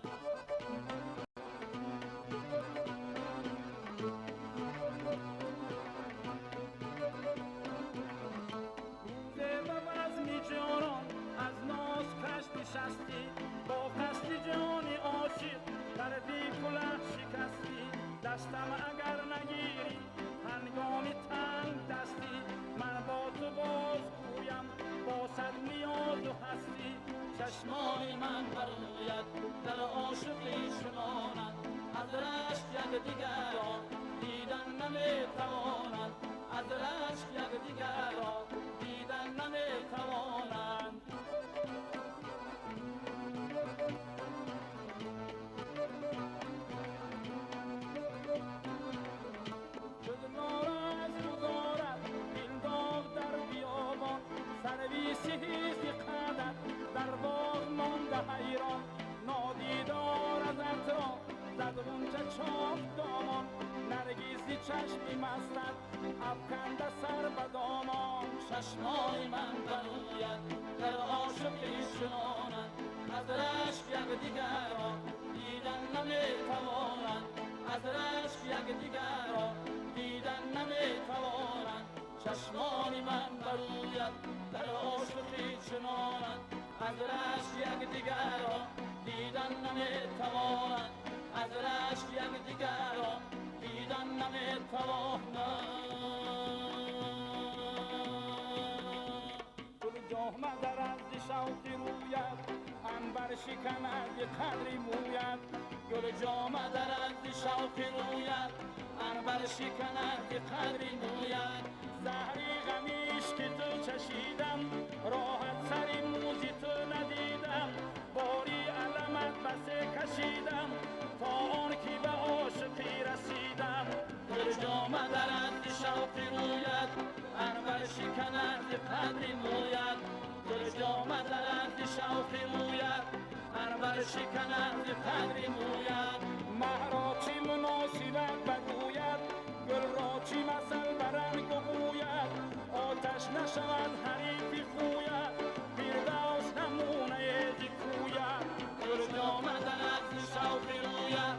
Рӯзе ба базми ҷонон аз ноз каш нишастӣ, бо қасди ҷони ошиқ дарди кулах шикастӣ. Дастам агар нагирӣ ҳангоми танг дастӣ, ман бо ту боз гӯям бо сад ниёзу ҳастӣ. Чашмони ман барояд дар ошиқӣ чунонанд, аз рашк якдигарро дидан наметавонанд, аз рашк якдигарро дидан наметавонанд. Шуд нораз гузорад дилдоғ дар биёбон, сарви сиҳисти қадат дар боғ монда ҳайрон. Нодидор аз атро зад ғунча чоқ домон, наргизи чашми мастат афканда сар ба домон. Чашмони ман барояд дар ошиқӣ чунонанд, аз рашк якдигарро дидан наметавонанд, аз рашк якдигарро дидан наметавонанд. Чашмони ман барояд дар ошиқӣ чунонанд, аз рашк якдигарро дидан наметавонанд, аз рашк якдигарро дидан наметавонанд. Гул ҷома дар аз шавқи рӯят анбар شکند قدری موید، گل جامه درد شوق روید، انبر شکند قدری موید. زهری غمیش که تو چشیدم، راحت سری موزی تو ندیدم، باری علمت بسه کشیدم، تا آن که به عاشقی رسیدم. گل جامه درد شوق روید، انبر شکند قدری موید، گل جامه درد شوق روید، انبر شکند قدری موید. مه را چی مناسبت بگوید، گل را چی مثل برنگ بوید، آتش نشود حریف خوید، فردوس نمونه کوید. گل جامه درد شوق روید،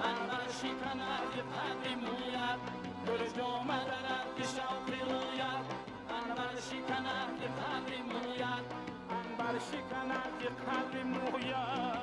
انبر شکند قدری موید، گل جامه درد شوق روید، انبر شکند قدری موید، انبر شکند قدری موید.